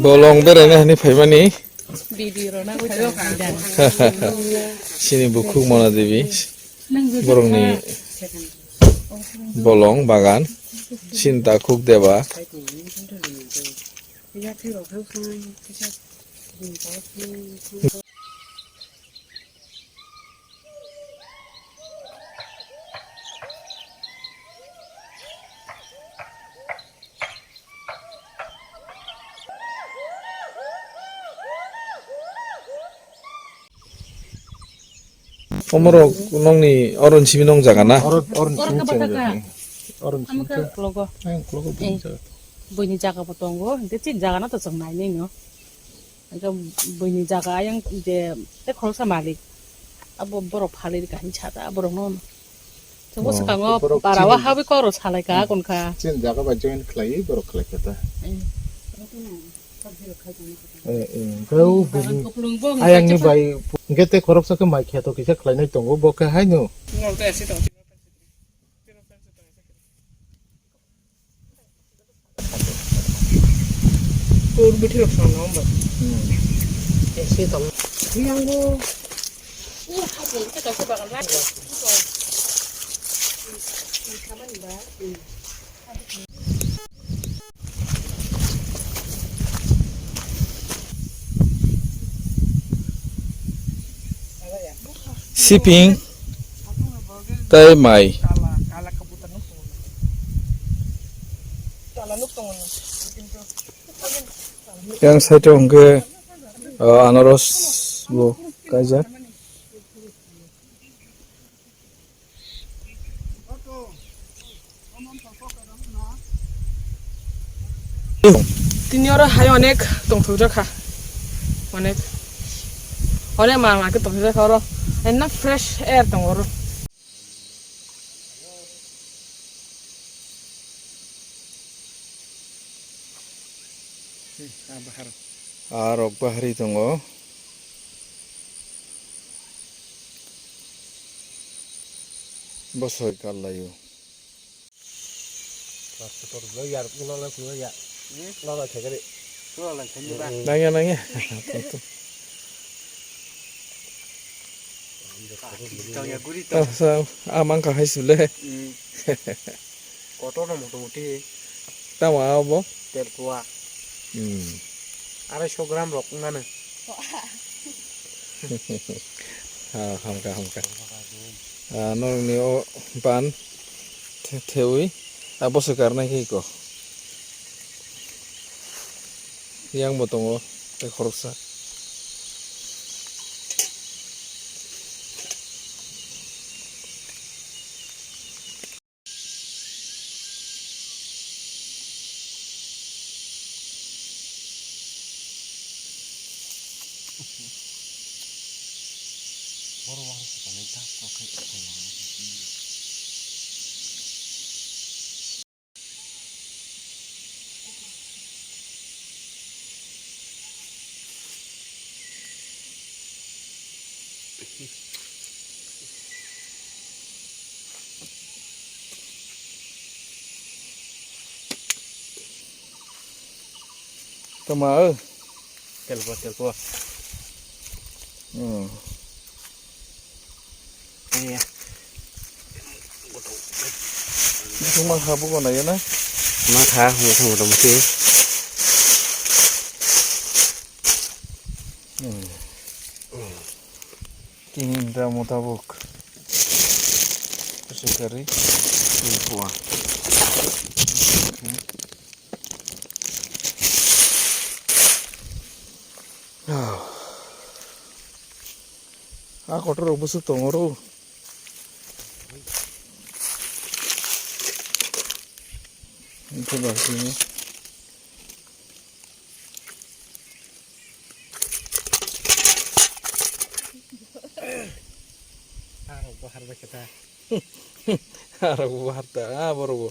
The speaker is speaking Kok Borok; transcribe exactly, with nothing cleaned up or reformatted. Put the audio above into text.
Bolong beraina hani phaimani. Sini bukhuk Mona Devi. Borokni bolong bagan. Sinta khuk deba. Omorok nongni oron simi nong jaga na? Oron, oron simi cheng jaga. Oron simi cheng. Klogo. Ayang klogo bini jaga. Buini jaga bo tongo, hingke chini jaga no to chwng nai nini o. Hingke buini jaga ayang je te khoroksa malik. Abo borok phalwi kaham sa ta borok no. Chwngbo swkango para o habwi kok rok salai ka kon kha. Chini jaga bai join khlai borok khlai kha ta. Eh, eh, hingke o buini ayang ni bai hingke te khoroksa khe mai kheto kisa khlai nai tongo bo khe haino. Kur bithi rok song nong ba. Esi tong. Yang bo. Siping tei mai. Yang side o hwnkhe, uh, anaros bo kaijak. Tini oro hai onek tongthokjak kha, onek, onek ma ma khe tongthokjak kha oro, ekdam fresh air tongo oro. Ah, bahar. Ah, rok bahari tongo. Bosoi kallaio. Nangya, nangya. Ah, sa, ah, mangka hai sule. Kotor no motamuti. Tamo abo? Telpua. Hmm. Arai so gram rok wngmano. Ha, hamka, hamka. Ah, norokni o ban the-, thewi, ah, bosoi karnai khe iko. Yang bo tongo, tei khoroksa. Tama, eh. Telpo, telpo. Hmm. Iya. Itu mah habuk mana ya, nah? Mah kha, mah kha, mah kha. Hmm. Tini da mutabuk. Sekari. Ini kuah. Ah, kotor rok bwswk tongo ro. Wngkhe ba sini. Arok bo har bai khe ta. Arok bo har ta, ah, borok bo.